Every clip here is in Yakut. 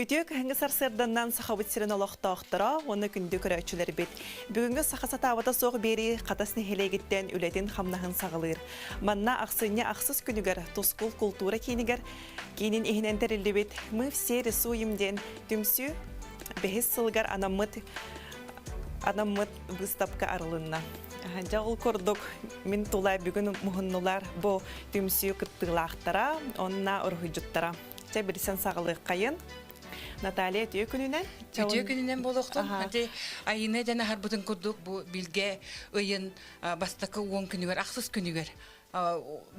Үтүө кыһыҥҥы сарсыарданнан Сахабыт сирин олохтоохторо уонна күндү көрөөччүлэрбит. Бүгүҥҥү саха сатаабата суох биэрии Хатас нэһилиэгиттэн үлэтин-хамнаһын саҕалыыр. Манна ахсынньы ахсыс күнүгэр Тускул култуура киинигэр киинин иһинэн тэриллибит «Мы все рисуем» диэн түмсүү бэһис сылыгар анаммыт анаммыт быыстапка арылынна. Дьэ ол курдук мин тула бүгүн муһуннулар бу түмсүү кыттыылаахтара уонна уруһуйдьуттара. Чэ, билсэн саҕалыаххайын. Наталья, үтүө күнүнэн. Үтүө күнүнэн буолуохтун. Ити Айыына дэн аһарбытын курдук бу билгэ ыйын бастакы 10 күнүгэр, ахсыс күнүгэр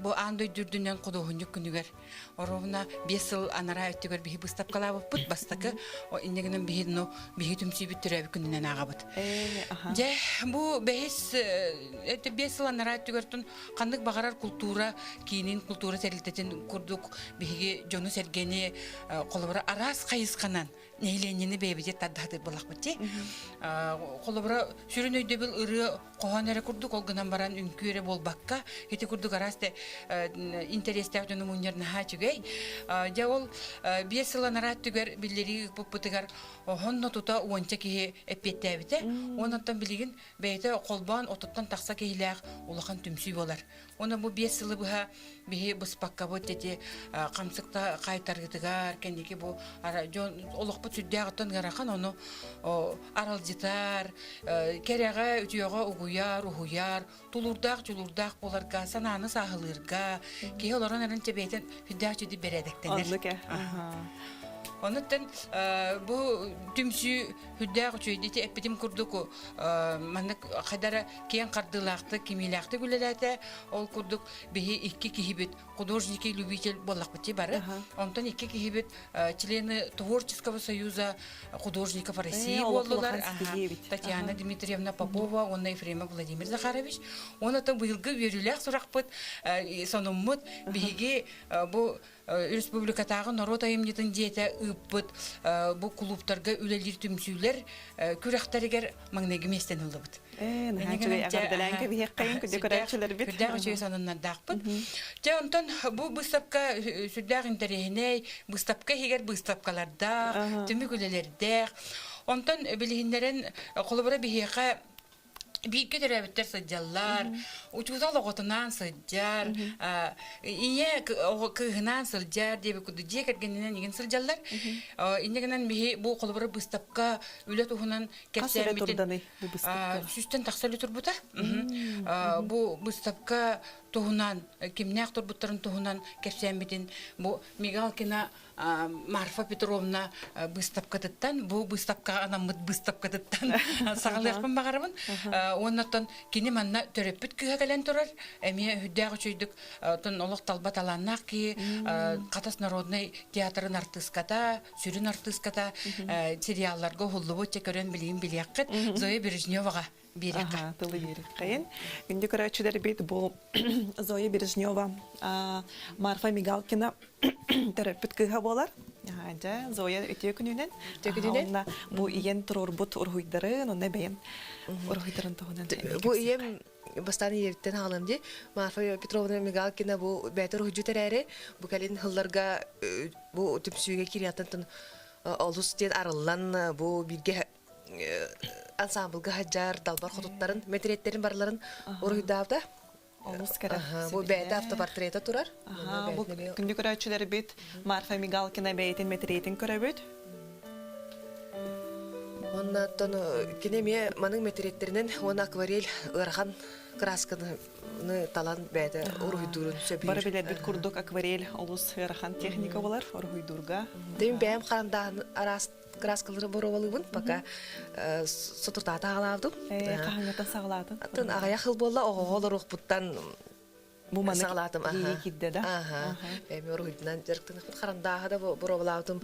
бу аан дойду үрдүнэн худуоһунньук күнүгэр оруобуна 5 сыл анараа өттүгэр биһи быыстапкалаабыппыт бастакы инньэ гынан биһи ну биһи түмсүүбүт төрөөбүт күнүнэн ааҕабыт. Дьэ бу бэһис 5 сыл анараа өттүгэр Ханнык баҕарар култуура киинин, култуура тэрилтэтин курдук биһиги дьону-сэргэни холобура араас хайысханан нэһилиэнньэни бэйэбитигэр тардыһатыыр буоллахпыт дии. Холобура сүрүн өйдөбүл ырыа хоһоон эрэ курдук, ол гынан баран үҥкүү эрэ буолбакка, ити курдук араас интэриэстээх дьону мунньар наһаа үчүгэй. Дьэ ол 5 сыл анараа өттүгэр биллэрии ыыппыппытыгар онно тута уонча киһи эппиэттээбитэ. Онон билигин бэйэтэ холбоон 30-тан тахса киһилээх улахан түмсүү буолар. Уонна бу 5 сылы быһа биһи быспаккабыт ити хамсыкта хайтарыытыгар кэнники бу дьон олохпут сүрдээҕиттэн ыарахан ону аралдьытар, кэрэҕэ, үтүөҕэ угуйар, уһуйар, тулуурдаах, дьулуурдаах буоларга, санааны сааһылыырга, киһи олорон эрэн чэбиэтин сүрдээх үчүгэй бэрээдэктэнэр. Онуттан бу түмсүү сүрдээх үчүгэй ити эппитим курдук маннык хайдара киэҥ хардыылаахтык, кимиилээхтик үлэлээтэ. Ол курдук биһи икки киһибит художники любитель буоллахпыт бары. Онтон икки киһибит члены Творческого союза художников России буоллулар. Татьяна Дмитриевна Попова уонна Ефремов Владимир Захарович. Уонна быйылгы үөрүүлээх сурахпыт, сонуммут биһиги бу республикатааҕы норуот айымньытын дьиэтэ ыыппыт бу кулууптарга үлэлиир түмсүүлэр күрэхтэригэр маҥнайгы миэстэни ыллыбыт. Наһаа үчүгэй эҕэрдэлээн кэбиһиэххэйин күндү көрөөччүлэрбит. Сүрдээх үчүгэй сонуннардаахпыт. Дьэ онтон бу быыстапка сүрдээх интэриэһинэй, быыстапка иһигэр быыстапкалардаах, түмүк үлэлэрдээх. Онтон билиһиннэрэн холобура биһиэхэ бииргэ төрөөбүттэр сылдьаллар, учуутал оҕотунаан сылдьар, ийэ кыыһынаан сылдьар диэбит курдук дьиэ кэргэнинэн игин сылдьаллар. Инньэ гынан биһи бу холобура быыстапка үлэ туһунан кэпсээммитин сүүстэн тахса үлэ турбута. Бу быыстапка туһунан кимнээх турбуттарын туһунан кэпсээммитин бу Мигалкина Марфа Петровна быыстапкатыттан, бу быыстапкаҕа анаммыт быыстапкатыттан саҕалыахпын баҕарабын. Уонна кини манна төрөппүт кыыһа кэлэн турар, эмиэ үрдээх үчүйдүк олох талба талааннаах киһи, Хатас народнай театрын артыыската, сүрүн артыыската сериалларга уһуллубут, чэ көрөн билигин билиэххит, Зоя Бережневаҕа биэриэххэ. Тылы биэриэххэйин. Күндү көрөөччүлэрбит бу Зоя Бережнева Марфа Мигалкина төрөппүт кыыһа буолар. Дьэ, Зоя үтүө күнүнэн. Үтүө күнүнэн. Онна бу ийэн туруорбут уруһуйдарын, онно бэйэм уруһуйдарын туһунан. Бу ийэм бастаан ийэбиттэн хаалым дии. Марфа Петровна Мигалкина бу бэйэтэ уруһуйдьут эрээри, бу кэлин сылларга бу түмсүүгэ кириэхтэн олус диэн арыллан бу бииргэ ансамблга сылдьар далбар хотуттарын, мэтириэттэрин барыларын уруһуйдаабыта. Олус кэрэ. Бу бэйэтэ автопортрета турар. Бу күндү көрөөччүлэрбит Марфа Мигалкина бэйэтин мэтириэтин көрөбүт. Уонна оттон кини эмиэ манык мэтириэттэринэн уонна акварель ыарахан кыраасканы талан бэйэтэ уруһуйдуурун сөбүлүүр. Бары билэрбит курдук акварель олус ыарахан техника болар уруһуйдуурга. Дим бэйэм харандаһын араас краскалары боруобалыыбын пока сотуртаата аҕалаабытым. Хаһаҥҥыттан саҕалаатын? Атын аҕыйах хыл буолла оҕоҕо олоруохпуттан бу маны саҕалаатым. Киирдэ да? Аха. Эми уруһуйдунан дьарыктаныхпыт харандааһа да боруобалаабытым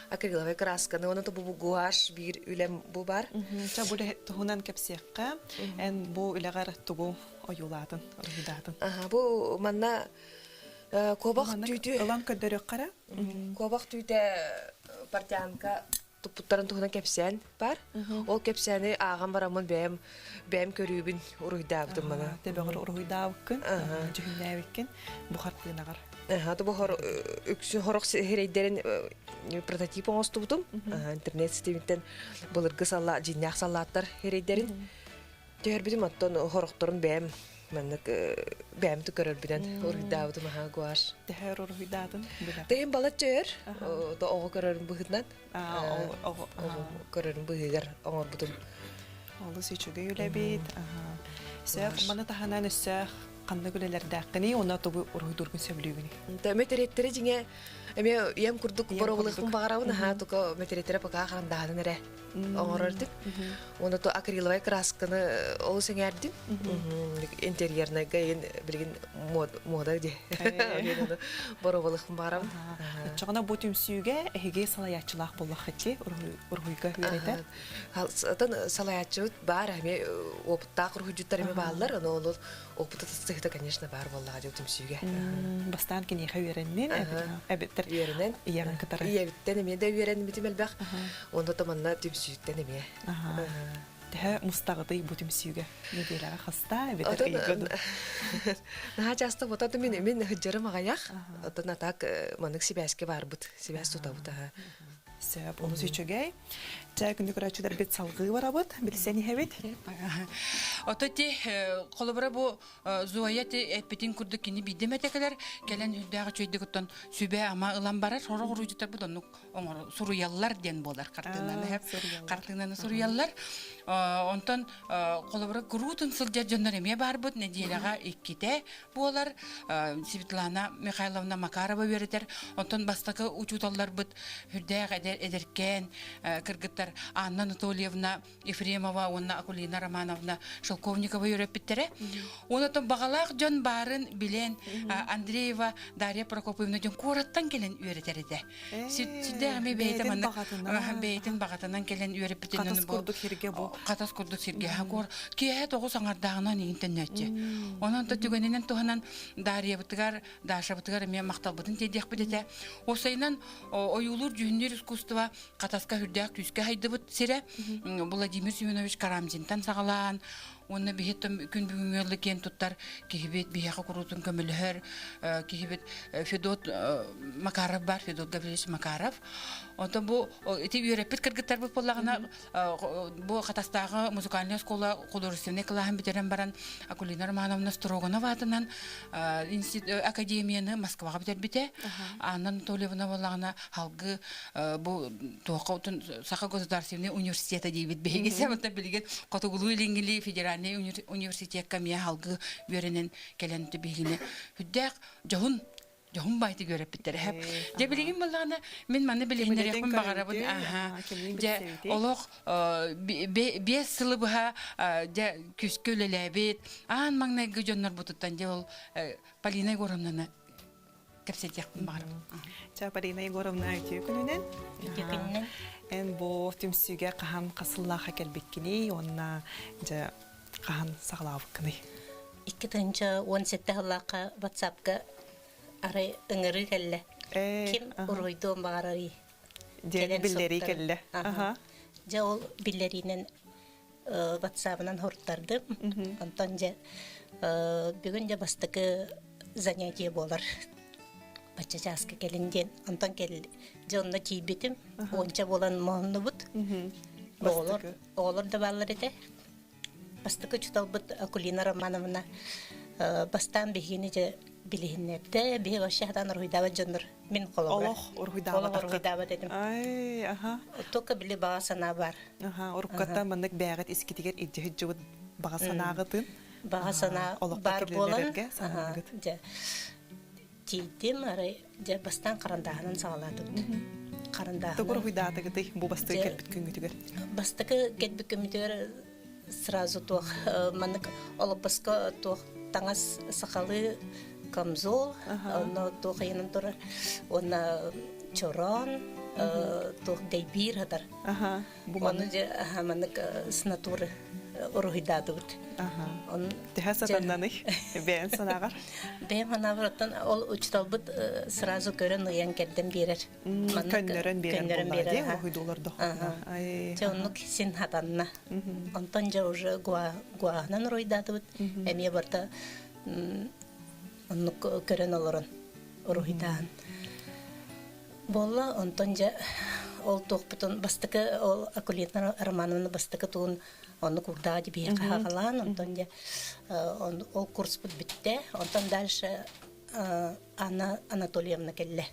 акриловай красканы уонна бу гуашь биир үлэм бу бар. Ча бу туһунан кэпсиэххэ. Эн бу үлэҕэр тугу ойуулаатын, уруһуйдаатын? Аха, бу манна куобах түүтү ылан көрдөрүөххэ эрэ. Куобах түүтэ портянка туппуттарын туһунан кэпсээн бар. Ол кэпсээни ааҕан бараммын бэйэм бэйэм көрүүбүн уруһуйдаабытым маны. Төбөҕөр уруһуйдаабыккын, дьүһүннээбиккин бу хартыынаҕар. Ата бу үксүн хорох сирэйдэрин прототип оҥостубутум. Интернет ситимиттэн былыргы салла дьиҥнээх саллааттар сирэйдэрин түһэрбитим. Оттон хорохторун бэйэм маннык бэйэм көрөрбүнэн уруһуйдаабытым аха гуашь. Төһөр уруһуйдаатын билэҕин? Тэһин балачча өр оҕо көрөрүм быһыытынан Оҕо көрөрүм быһыыгар оҥорбутум. Олус үчүгэй үлэбит. Сөөх маны таһынан өссө ханнык үлэлэрдээххиний уонна тугу уруһуйдуургун сөбүлүүгүнүй? Мэтириэттэрэ дьиҥэ эмиэ ийэм курдук боруобалыахпын баҕарабын аһаа тука мэтириэттэрэ пока харандааһынан эрэ оҥорор этим. Уонна то акриловай красканы олус сэҥээрдим. Интерьернайга иин билигин мода дии. Боруобалыахпын баҕарабын. Оччоҕуна бу түмсүүгэ эһиги салайааччылаах буоллаххыт уруһуйга үөрэтэр. Отон салайааччыбыт баар эмиэ опыттаах уруһуйдьуттар эмиэ бааллар. Ону ол опыта сыһыта, конечно, баар буоллаҕа дии түмсүүгэ. Бастаан киниэхэ үөрэннин эбэтэр үөрэнэн ийэҕин кытары. Ийэбиттэн эмиэ да үөрэнмитим элбэх. Онно то манна түмсүүттэн эмиэ. Төһө мустаҕытый бу түмсүүгэ? Нэдиэлэҕэ хаста эбэтэр ыйга дуу? Наһаа часто вот это мин мин сылдьарым аҕыйах. Оттон а так маннык сибээскэ барбыт, сибээс тутабыт аха. Сөп, олус үчүгэй. Чэ, күндү көрөөччүлэрбит салгыы барабыт, билсэн иһэбит. Ото ти холобура бу Зоя ти эппитин курдук кини биирдэ эмэтэ кэлэр, кэлэн үрдээх үчүгэйдик оттон сүбэ-ама ылан барар. Сорох уруйдьуттарбыт оннук оҥоро суруйаллар диэн буолар хартыынаны хартыынаны суруйаллар. Онтон холобура куруутун сылдьар дьоннор эмиэ баарбыт нэдиэлэҕэ иккитэ буолар. Светлана Михайловна Макарова үөрэтэр. Онтон бастакы учууталларбыт үрдээх эдэр эдэркээн кыргыттар Анна Анатольевна Ефремова уонна Акулина Романовна Шелковникова үөрэппиттэрэ. Онтон баҕалаах дьон баарын билэн Андреева Дарья Прокопьевна дьон куораттан кэлэн үөрэтэр этэ. Сүрдээх эмиэ бэйэтэ маннык бэйэтин баҕатынан кэлэн үөрэппитин Хатас курдук сиргэ бу. Хатас курдук сиргэ. Куор киэһэ тоҕус аҥардааҕынан иин төннөөччү. Онон то түгэнинэн туһанан Дарьябытыгар, Дашабытыгар эмиэ махталбытын тиэрдиэхпит этэ. Уопсайынан ойуулуур-дьүһүннүүр искусство Хатаска үрдээх күүскэ хайдыбыт сирэ. Владимир Семенович Карамзинтан саҕалаан уонна биһи күн бүгүҥҥү киэн туттар киһибит биһиэхэ куруутун көмөлөһөр киһибит Федот Макаров бар Федот Гаврилович Макаров онтон бу ити үөрэппит кыргыттарбыт буоллаҕына бу Хатастааҕы музыкальная школа художественный кылааһын бүтэрэн баран Акулина Романовна Строганова аатынан академияны Москваҕа бүтэрбитэ Анна Анатольевна буоллаҕына халгы бу туохха Саха государственный университета диибит биһиги сэмэтэ билигин Хотугулуу Илиҥҥили федеральный университекка эмиэ халгы үөрэнэн кэлэн биһигини үрдээх дьоһун дьоһун баайтык үөрэппиттэрэ. Дьэ билигин буоллаҕына мин маны билиһиннэриэхпин баҕарабын. Аха. Дьэ олох 5 сылы быһа дьэ күүскэ үлэлээбит аан маҥнайгы дьоннорбутуттан дьэ ол Полина Егоровнаны кэпсэтиэхпин баҕарабын. Ча Полина Егоровна үтүө күнүнэн. Үтүө күнүнэн. Эн бу түмсүүгэ хаһан хасыллааха кэлбиккиний уонна дьэ хаһан саҕалаабыккыный? 2017 сыллаахха WhatsApp-ка арай ыҥырыы кэллэ. Ким уруһуйдуон баҕарарый? Диэн биллэрии кэллэ. Дьэ ол биллэриинэн WhatsApp-ынан хуруттардым. Онтон дьэ бүгүн дьэ бастакы занятие буолар. Бачча чааска кэлин диэн. Онтон кэл дьэ онно тиийбитим. Уонча буолан моһуннубут. Оҕолор, оҕолор да бааллар этэ. Бастакы учууталбыт Акулина Романовна бастаан биһигини дьэ билиһиннэрдэ. Биһи вообще хатан уруһуйдаабат дьоннор мин холобура. Олох уруһуйдаабат Олох уруһуйдаабат этим. Ай, аха. Только били баҕа санаа бар. Аха, уруккаттан маннык бэйэҕит искитигэр илдьэ сылдьыбыт баҕа санааҕытын Баҕа санаа олоххо бар буолан, киллэрэргэ санааҕыт. дьэ тиийдим, арай дьэ бастаан харандааһынан саҕалаатыбыт. Харандааһынан. Тугу уруһуйдаатыгытый бу бастакы кэлбит күҥҥүтүгэр? Бастакы кэлбит күммүтүгэр сразу туох маннык олоппоско туох таҥас сахалыы камзол, онно туох ыйанан турар, уонна чороон, туох дэйбиир хатар. Бу Ону дьэ маннык с натуры уруһуйдаатыбыт. Төһө сатаннаный бэйэн санааҕар? Бэйэм санаабар оттон ол учууталбыт сразу көрөн ыйан кэрдэн биэрэр. Көннөрөн биэрэр буоллаҕа дии уруһуйдуулар дохуна. Дьэ оннук син хатанна. Онтон дьэ уже гуаһынан уруһуйдаатыбыт. Эмиэ барыта оннук көрөн олорон. уруһуйдаан. Буолла, онтон дьэ ол туохпутун бастакы ол Акулина Романовна бастакы туун оннук урдаа дибиһи хаһаҕалаан, онтон дьэ ол курспут бүттэ. Онтон дальше Анна Анатольевна кэллэ.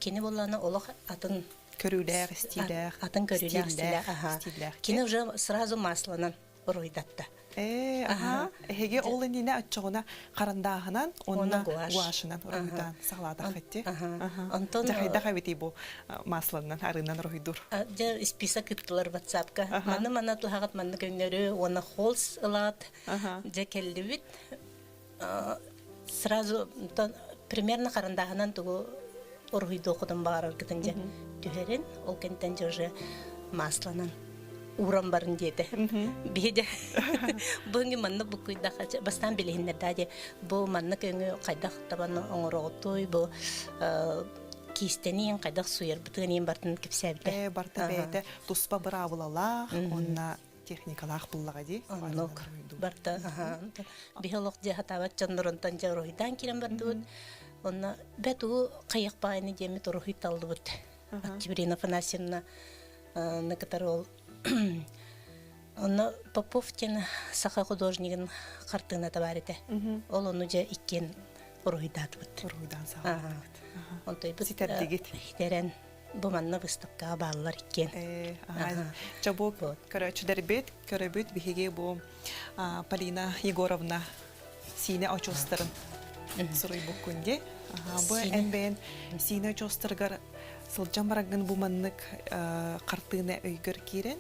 Кини буоллаана олох атын көрүүлээх, истиилээх, атын көрүүлээх, истиилээх, аха. Кини уже сразу масланан уруйдатта. Ээ, аха. Эһиги ол иннинэ оччоҕуна харандааһынан уонна гуашынан уруһуйдаан саҕалаатаххыт Онтон Дьахайдах эбитий бу масланан арыынан уруһуйдуур. Дьэ список ыыттылар WhatsApp-ка. Манны манна туһаҕыт манны көҥнөрү уонна холс ылаат. Дьэ кэллибит. Сразу примерно харандааһынан тугу уруһуйдуоххутун баҕараргытын дьэ түһэрин, ол кэнтэн дьэ уже масланан ууран барын диэтэ. Биһи дьэ бу өҥү маннык буккуйдахха бастаан билиһиннэрдээ дии бу маннык өҥү хайдах табан оҥороҕутуй бу киистэниин хайдах суйарбытын иин бартын кэпсээбитэ. Ээ барта бэйэтэ туспа быраабылалаах уонна техникалаах буллаҕа дии. Оннук барта биһи олох дьэ хатаабат дьоннорунтан дьэ уруһуйдаан киирэн бардыбыт. Онно бэт уу хайах баайыны диэммит уруһуй таллыбыт. Октябрина Афанасьевна кытары ол онно Попов диэн саха художнигын хартыыната баар этэ. Ол ону дьэ иккиэн уруһуйдаатыбыт. Уруһуйдаан саҕалаатыбыт. Онтойбут Ситэрдигит. Ситэрэн бу манна выставкаҕа бааллар иккиэн. Чэ бу көрөөччүлэрбит, көрөбүт биһиги бу Полина Егоровна Сиинэ очуостарын суруйбуккун дии. Бу эн бэйэн Сиинэ очуостарыгар сылдьан бараҥҥын бу маннык хартыына өйгөр киирэн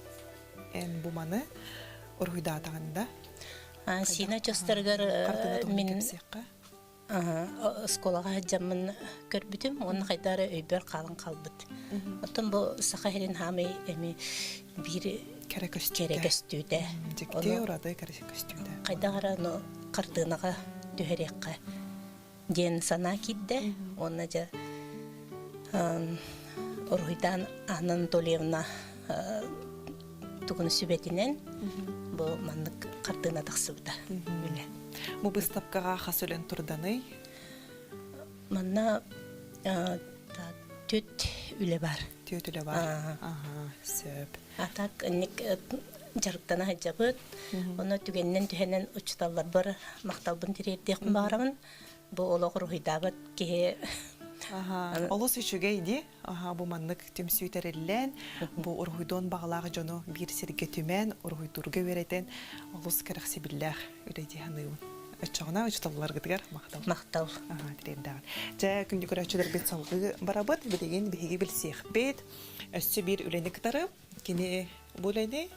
эн бу маны уруһуйдаатаҕын да? Сиинэ очуостарыгар мин оскуолаҕа сылдьаммын көрбүтүм уонна хайдах эрэ өйбөр хаалан хаалбыт. Оттон бу Саха сирин хаамай эми биир кэрэ көстүүтэ. Көстүүтэ. Дьикти ураты кэрэ көстүүтэ. Хайдах эрэ ону хартыынаҕа түһэриэххэ диэн санаа киирдэ. Уонна дьэ уруһуйдаан Анна Анатольевна тугун сүбэтинэн бу маннык хартыына тахсыбыта үлэ. Бу быыстапкаҕа хас үлэн турданый? Манна түт үлэ бар. Түөт үлэ бар. Аха, сөп. А так инник дьарыктана сылдьабыт. Онно түгэнинэн түһэнэн учууталларбар махталбын тириэрдиэхпин баҕарабын. Бу олох уруһуйдаабат киһи Олус үчүгэй дии. Аха, бу маннык түмсүү тэриллэн, бу уруһуйдуон баҕалаах дьону биир сиргэ түмэн, уруһуйдуурга үөрэтэн олус кэрэхсэбиллээх үлэ дии саныыбын. Оччоҕуна учууталларгытыгар махтал. Махтал. Аха, тириэрдэҕин. Дьэ, күндү көрөөччүлэрбит салгыы барабыт. Билигин биһиги билсиэхпит. Өссө биир үлэни кытары Кини бу үлэни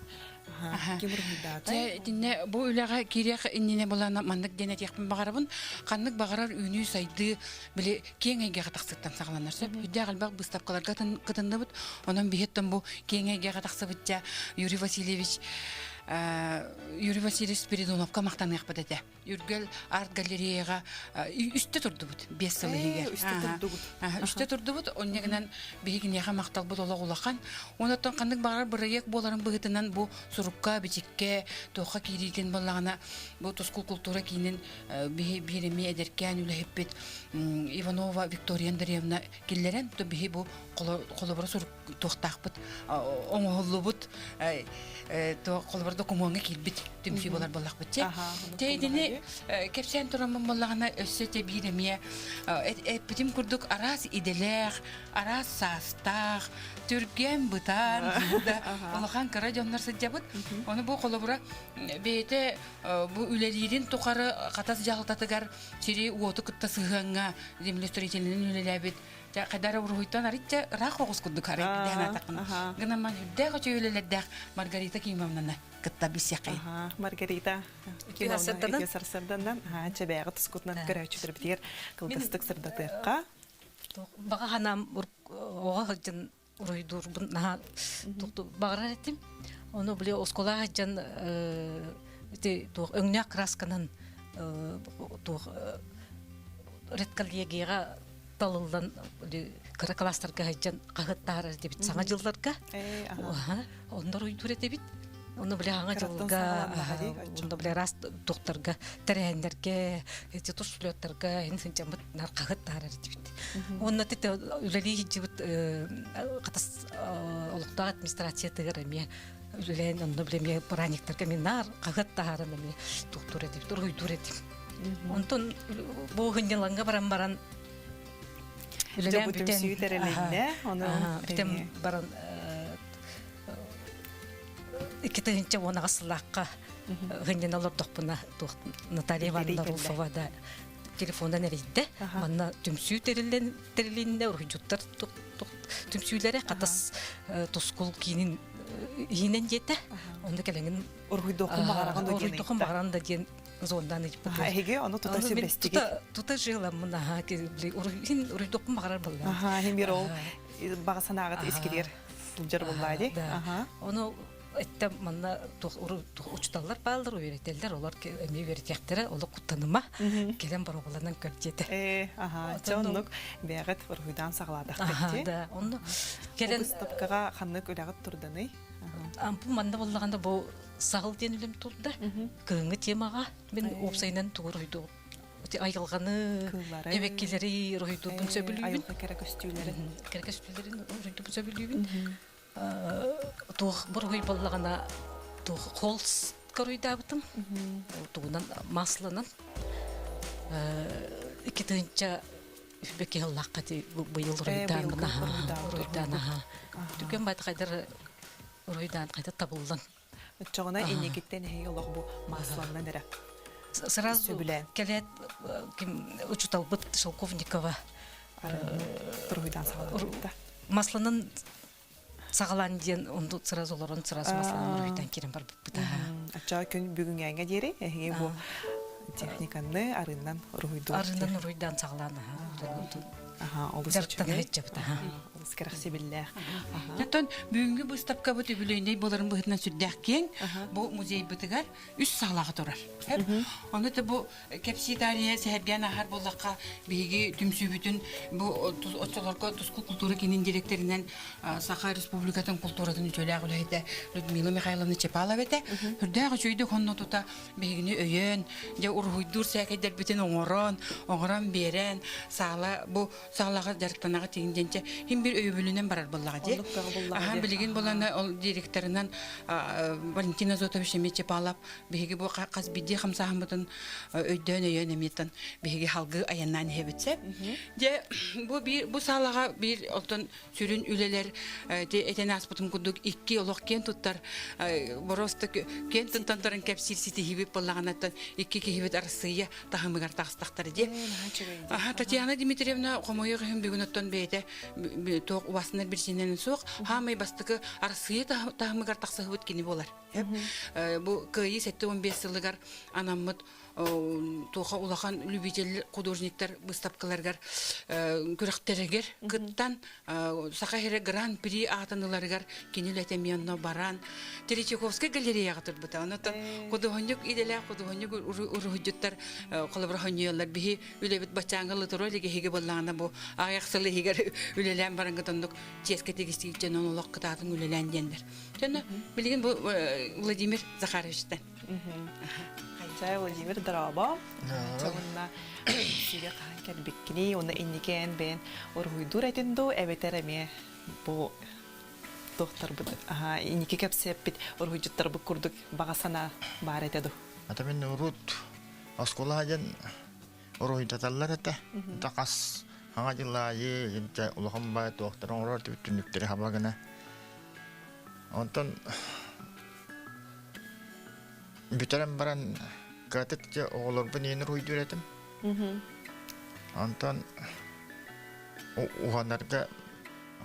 ким уруһуйдаата? Дьэ, итиннэ бу үлэҕэ киириэх иннинэ булана маннык диэн этиэхпин баҕарабын. Ханнык баҕарар үүнүү-сайдыы били киэҥ эйгэҕэ тахсыттан саҕаланар сөп. Үрдээх элбэх быыстапкаларга кытынныбыт. Онон биһиттэн бу киэҥ эйгэҕэ тахсыбытча Юрий Васильевич Юрий Васильевич Спиридоновка махтаныахпыт этэ. Үргэл арт-галереяҕа үстэ турдубут биэс сыл иһигэр. Үстэ турдубут. Үстэ турдубут. Онно гынан биһигиниэхэ махталбыт олох улахан. Онон ханнык баҕарар бырайыак буоларын быһыытынан бу сурукка, бичиккэ, туохха киириитин буоллаҕына бу Тускул култуура киинин биһи биир эмиэ эдэркээн үлэһиппит Иванова Виктория Андреевна киллэрэн, то биһи бу холобура сурук туохтаахпыт оҥоһуллубут холобур докумуоҥҥа киирбит түмсүү буолар буоллахпыт чэ Тэ итини кэпсээн тураммын буоллаҕына өссө те биир эмиэ эппитим курдук араас идэлээх араас саастаах түргэн бытаан да улахан кыра дьоннор сылдьабыт ону бу холобура бэйэтэ бу үлэлиирин тухары хатас дьаһалтатыгар сири уоту кытта сыһыаҥҥа землестроительнын үлэлээбит Дьэ, хайдара уруһуйтан арыйча ыраах оҕус курдук арай дэһэн атаххын. Гынан үрдээх үчүгэй үлэлэрдээх Маргарита Кимовнаны кытта билсиэххэй. Маргарита Кимовна сарсарданан, чэбээҕи тускутунан көрөөччүлэрбитигэр кылгастык сырдатыахха. Баҕа ханаам оҕо сылдьан уруһуйдуурбун наһаа баҕарар этим. Ону били оскуолаҕа сылдьан ити туох өҥнөөх красканан туох редколлегияҕа талыллан кыра класстарга сылдьан хаһыат таһаарар этибит саҥа дьылларга. Оннор уйдуур этибит. Оны бile аңа жылга, онда бile рас докторга, тэрээһиннэргэ, эти тус сүлөттарга ин сынчаммыт нар хаһыт таарар дибит. Онна тете үлэлии хиджибит катас олохтоох администрациятыгар эмиэ үлэлээн онно бile эмиэ праздниктарга эмиэ нар хаһыат таһааран эмиэ туохтуур этибит, уруһуйдуур этим. Онтон бу хынньаланга баран баран үлэлээн бүтэн бүтэн баран 2018 сыллаахха хынньана олордохпуна Наталья Ивановна Руфова да телефондан эрийдэ. Манна түмсүү тэриллэн тэрилиннэ уруһуйдьуттар түмсүүлэрэ хатас тускул киинин иһинэн диэтэ. Онно кэлэҥин уруһуйдуоххун баҕараҕын да диэн уруһуйдуоххун баҕаран да диэн зондан ыйыппыт. Эһиги ону тута сөбүлэстигит. Тута жиламмын аха уруһуйдуоххун баҕарар буолла. Аха, хим бир ол баҕа санааҕыт искирер сылдьар буоллаа дии. Ону эттэ манна учуталлар бааллар үөрэтэллэр олор эмиэ үөрэтиэхтэрэ олох куттаныма кэлэн боробуланан көр диэтэ. Э, аха, чэ оннук бэйэҕит уруһуйдаан саҕалаатахпыт дии. Да, онно кэлэн Выставкаҕа ханнык үлэҕит турданый? Бу манна буоллаҕына бу саҕыл диэн үлэм турда. Кыһыҥҥы темаҕа мин уопсайынан тугу уруһуйдуу айылҕаны, эбэккилэри уруһуйдуурбун сөбүлүүбүн. Айылҕа кэрэ көстүүлэрин. Кэрэ көстүүлэрин уруһуйдуурбун сөбүлүүбүн. Туох буруһуй буоллаҕына туох холс коруйдаабытым. Тугунан масланан 2 тыһыынча бэки сыллаахха быйыл уруйдаан уруйдаан аха. Түгэн бат хайдар уруйдаан хайда табыллан. Оччоҕуна инникиттэн эһиги олох бу масланнан эрэ. Сразу кэлээт ким учуталбыт Шелковникова туруйдаан саҕалаабыта. Масланан саҕалаан диэн онду сразу олорон сразу масланан уруйдан киирэн барбыппыт. Ачча күн бүгүҥҥээҥҥэ диэри эһиги бу техниканы арыынан уруһуйдуу. Арыынан уруйдаан саҕалаан Аха, олус дьарыктана сылдьабыт. Олус кэрэхсэбиллээх. Оттон бүгүҥҥү быыстапкабыт үбүлүөйнэй буоларын быһыытынан сүрдээх киэҥ. Бу музейбытыгар үс саалаҕа турар. Ону да бу кэпсии таарыйа сэһэргээн ааһар буоллахха, биһиги түмсүүбүтүн бу оччолорго Тускул култуура киинин директоринэн Саха Республикатын култууратын үтүөлээх үлэһитэ Людмила Михайловна Чепалова этэ. Үрдээх үчүгэйдик онно тута биһигини өйөөн, дьэ уруһуйдуур сээкэйдэрбитин оҥорон, оҥорон биэрэн, саала бу саалаҕа дьарыктанаҕа тиин диэнчэ хим бир өйөбүлүнэн барар буоллаҕа дии. Аха билигин булана ол директорынан Валентина Зотович эмиэ Чепалов биһиги бу хас биирдии хамсааһыммытын өйдөөн өйөөн эмиэтэн биһиги халгыы айаннаан иһэбит сөп. Дьэ бу биир бу саалаҕа биир оттон сүрүн үлэлэр этэн ааспытым курдук икки олох киэн туттар боруоста киэн туттан туран кэпсиир ситиһиибит буоллаҕынаттан икки киһибит Арассыыйа таһымыгар таҕыстахтара дии. Татьяна Дмитриевна хомойуох иһин бүгүн оттон бэйэтэ туох убастанар биричиинэнэн суох хаамай бастакы Арассыыйа таһымыгар тахсыһыбыт кини буолар. Бу Кыайыы 75 сылыгар анаммыт туоха улахан любитель художниктар быыстапкаларыгар күрэхтэригэр кыттан Саха сирэ Гран-при аатын ыларыгар кини үлэтэ эмиэ онно баран Третьяковскай галереяҕа турбута. Онон худуоһунньук идэлээх худуоһунньук уруһуйдьуттар холобура хонньуйаллар биһи үлэбит баччааҥҥа лытыро илигэ иһиги буоллаҕына бу аҕыйах сыл иһигэр үлэлээн бараҥҥыт оннук чиэскэ тигистигит дьон олох кытаатын үлэлээн диэннэр. Дьоно билигин бу Владимир Захаровичтан. Хайдаа Владимир дорообо. Уонна сигэ хаһан кэлбиккиний уонна инникээн бэйэн уруһуйдуур этин дуу эбэтэр эмиэ бу туохтарбыт инники кэпсиэппит уруһуйдьуттарбыт курдук баҕа санаа баар этэ дуу? Ата мин урут оскуола диэн уруһуйдаталлар этэ. Хас хаҥа дьыл аайы улахан баай туохтары оҥорор түннүктэри хаба гына. Онтон бүтэрэн баран кыратык дьэ оҕолорбун иин уруһуйдуур этим. Онтон уһанарга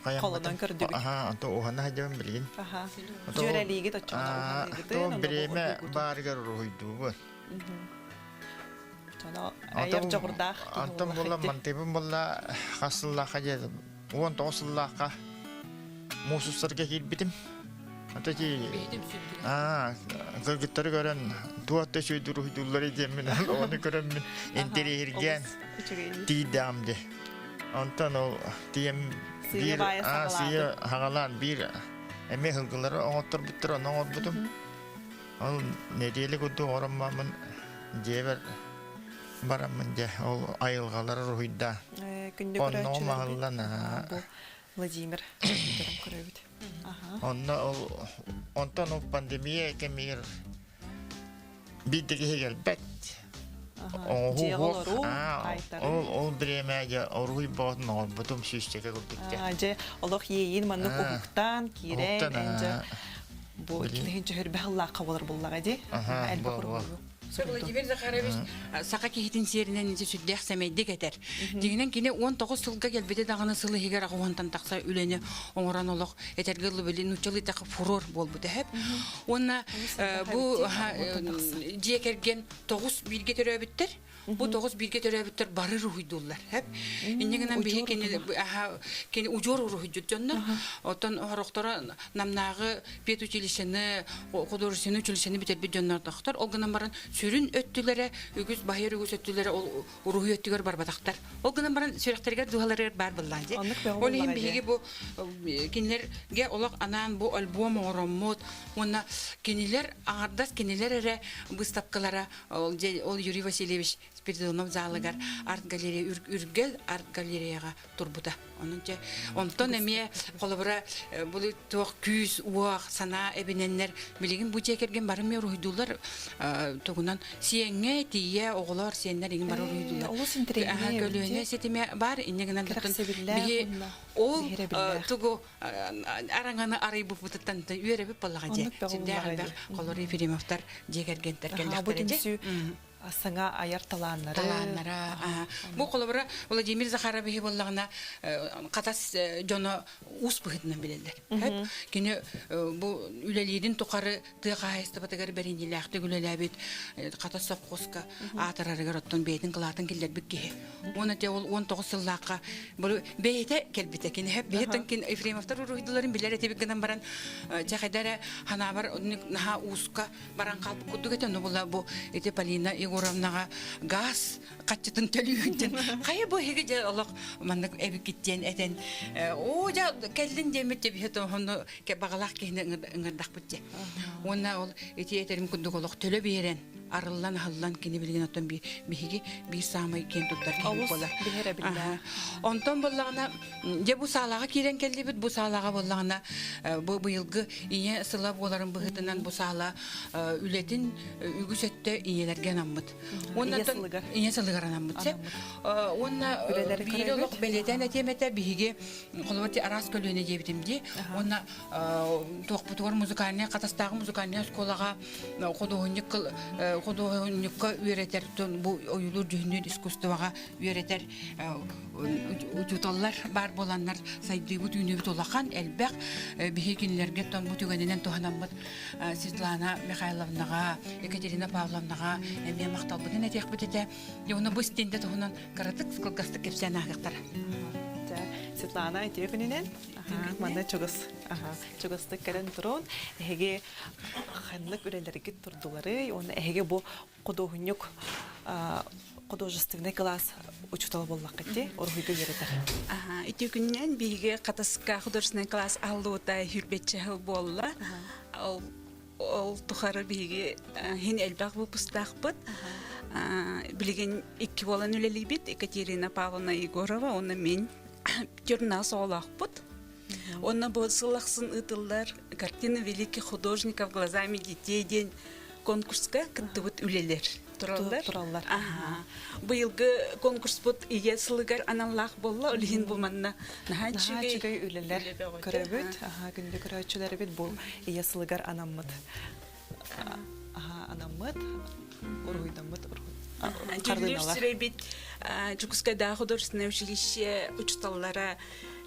Холонон көрдүгүт. Аха, онтон уһана сылдьабын билигин. Аха. Дьүөрэлиигит оччоҕуна уһаныыгытын. Бириэмэ баарыгар уруһуйдуубун. Оно айар дьоҕурдаах Антон буолла мантыыбын буолла хас сыллаахха диэн 19 сыллаахха муус устарга киирбитим. Ата ки аа кыргыттары көрөн туох да үчүгэй уруһуйдууллар диэммин ону көрөммүн интэриэһиргээн тиийдэҕим дии. Онтон ол тиийэн биир аа сыыйа хаҕалаан биир эмиэ сылгылары оҥотторбуттар ону оҥорбутум. Ол нэдиэлэ курдук ороммаммын дьиэбэр бараммын дьэ ол айылҕалары уруһуйдаа. Күндү Онно көрөөччүлэрбит. маһыллан Бу Владимир көрөбүт. Онно ол онтон ол пандемия кэмигэр биир да киһи кэлбэт. Дьиэҕэ олоруу, хаайтарыы. Ол ол бириэмэ дьэ оруһуй боотун оҥорбутум сүүсчэкэ курдук дьэ. Дьэ олох иэйиин маннык уһуктаан киирэн дьэ бу килиһин чөһүрбэ хыллаахха болар буллаҕа дии. Элбэх уруһуйу. Владимир Захарович саха киһитин сиэринэн ити сүрдээх сэмэйдик этэр. Дьиҥинэн кини 19 сылга кэлбитэ даҕаны сыл иһигэр аҕыһуонтан тахса үлэни оҥорон олох этэргэ дылы били нууччалыы фурор буолбута эһэп. Уонна бу дьиэ кэргэн тоҕус бииргэ төрөөбүттэр. Бу тоҕус бииргэ төрөөбүттэр бары уруһуйдууллар. Хэп. Инньэ гынан биһи кини кини удьуор уруһуйдьут дьоннор. Оттон хорохторо намнааҕы педучилищены, художественный училищены бүтэрбит дьоннордохтор. Ол гынан баран сүрүн өттүлэрэ үгүс баһыйар үгүс өттүлэрэ ол уруһуй өттүгэр барбатахтар. Ол гынан баран сүрэхтэригэр дууһаларыгар баар быллаан дии. Ол иһин биһиги бу кинилэргэ олох анаан бу альбом оҥороммут уонна кинилэр аҥардас кинилэр эрэ выставкалара ол, ол Юрий Васильевич Спиридонов залыгар арт-галерея Үргэл арт-галереяҕа турбута. Онон дьэ онтон эмиэ холобура бу туох күүс, уох, санаа эбинэннэр билигин бу дьиэ кэргэн бары эмиэ уруһуйдууллар тугунан сиэҥҥэ тиийэ оҕолор сиэннэр иҥин бары уруһуйдууллар. Олус интэриэһинэй көлүөнэ ситимэ баар инньэ гынан биһи ол тугу араҥаны арыйбыппытыттан үөрэбит буоллаҕа дьиэ. Сүрдээх элбэх холор Ефремовтар дьиэ кэргэнтэр кэллэхтэрэ дьэ. Саҥа айар талааннары. Талааннара. Бу холобура Владимир Захаровиһы буоллаҕына хатас дьоно уус быһыытынан билэллэр. Кини бу үлэлиирин тухары тыа хаһаайыстыбатыгар бэриниилээхтик үлэлээбит хатас совхозка аатырарыгар оттон бэйэтин кылаатын киллэрбит киһи. Уонна те ол 19 сыллаахха бэйэтэ кэлбитэ. Кини бэйэтин кин Ефремовтар уруһуйдуларын билэр этибит гынан баран дьэ хайда эрэ ханаабар наһаа ууска баран хаалбыт курдук этэ. Ону була бу ити Полина Егоровнаҕа газ хаччытын төлүүгүн хайа бу эһиги дьэ олох маннык эбиккит диэн этэн оо дьэ кэллин диэммит дьэ биһи тоһону баҕалаах киһини ыҥырдахпыт дьэ. Уонна ол ити этэрим курдук олох төлө биэрэн арыллан аһыллан кини билигин оттон биһиги биир саамай киэн туттар киһи буолар. Онтон буоллаҕына дьэ бу саалаҕа киирэн кэллибит бу саалаҕа буоллаҕына бу быйылгы ийэ сыла буоларын быһыытынан бу саала үлэтин үгүс өттө ийэлэргэ анаммыт. Уонна ийэ сылыгар анаммыт. Уонна биир олох бэлиэтээн этиэм этэ биһиги холобур араас көлүөнэ диэбитим дии. Уонна туохпутугар музыкальнай хатастааҕы музыкальнай оскуолаҕа худуоһунньук худуоһунньукка үөрэтэр бу ойуулуур дьүһүннүүр искусствоҕа үөрэтэр учууталлар баар буоланнар сайдыыбыт үүнүүбүт улахан элбэх биһи кинилэргэ бу түгэнинэн туһанаммыт Светлана Михайловнаҕа Екатерина Павловнаҕа эмиэ махталбытын этиэхпит этэ уонна бу стендэ туһунан кыратык кылгастык кэпсээн ааһыахтара Светлана үтүө күнүнэн манна чугас чугастык кэлэн турун эһиги ханнык үлэлэргит турдуларый уонна эһиги бу худуоһунньук художественный класс учуутала буоллаххыт дии уруһуйга үөрэтэр Үтүө күнүнэн биһиги Хатаска художественный класс аһыллыбыта хүрбэччэ сыл буолла. Ол ол тухары биһиги хин элбэх выпустаахпыт. Билигин икки буолан үлэлиибит Екатерина Павловна Егорова уонна мин журнал оҕолоохпут. Уонна бу сыл ахсын ыытыллар «Картина великих художников глазами детей» диэн конкурска кыттыбыт үлэлэр тураллар. Тураллар. Быйылгы конкурспут ийэ сылыгар аналлаах буолла. Ол иһин бу манна наһаа үчүгэй үлэлэр көрөбүт. Күндү көрөөччүлэрбит бу ийэ сылыгар анаммыт. Анаммыт, уруһуйдаммыт Дьүллүүр сүрэйбит Дьокуускайдааҕы художественное училище учууталлара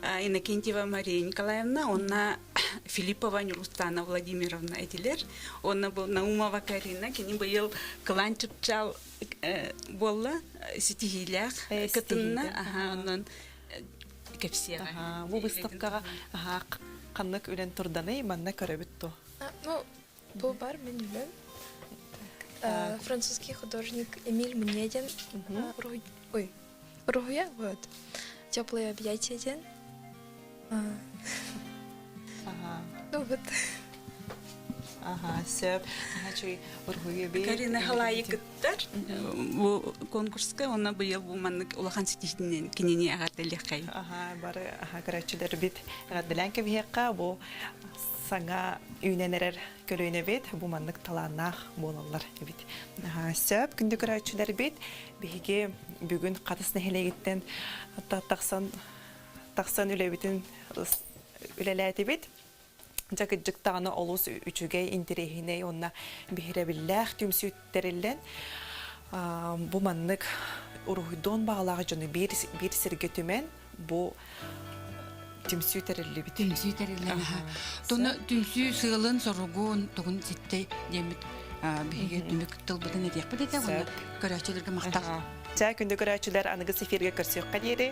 Иннокентьева Мария Николаевна уонна Филиппова Нюрустана Владимировна этилэр. Уонна бу Наумова Карина кини быйыл кылаан чыпчаал буолла ситиһиилээх кытынна. Аха, онон кэпсиэҕэ. Бу выставкаҕа ханнык үлэн турданый манна көрөбүт ту? Ну, бу бар мин үлэм. Французский художник Эмиль Мнедин ой, Руһуйа вот. Теплые объятия диэн. Ну вот. Аха, сөп. Наһаа уруһуйу Карина Халайы кыттар. Бу конкурска онно быйыл бу маннык улахан ситиһиинэн кинини эҕэрдэлиэххэй. Аха, бары аха көрөөччүлэрбит эҕэрдэлээн кэбиһиэххэ бу саҥа үүнэн эрэр көлүөнэбит бу маннык талааннаах буолаллар эбит. Сөп, күндү көрөөччүлэрбит, биһиги бүгүн Хатыс нэһилиэгиттэн тахсан тахсан үлэбитин үлэлээтибит. Дьэ кырдьык даҕаны олус үчүгэй, интэриэһинэй уонна биһирэбиллээх түмсүү тэриллэн бу маннык уруһуйдуон баҕалаах дьону биир, биир сиргэ түмэн бу түмсүү тэриллибит. Түмсүү тэриллэн аха. Тону түмсүү сыалын, соругун, тугун ситте диэммит биһиги түмүк тылбытын этиэхпит этэ уонна көрөөччүлэргэ махтал. Чэ, күндү көрөөччүлэр аныгыс эфиргэ көрсүөххэ диэри.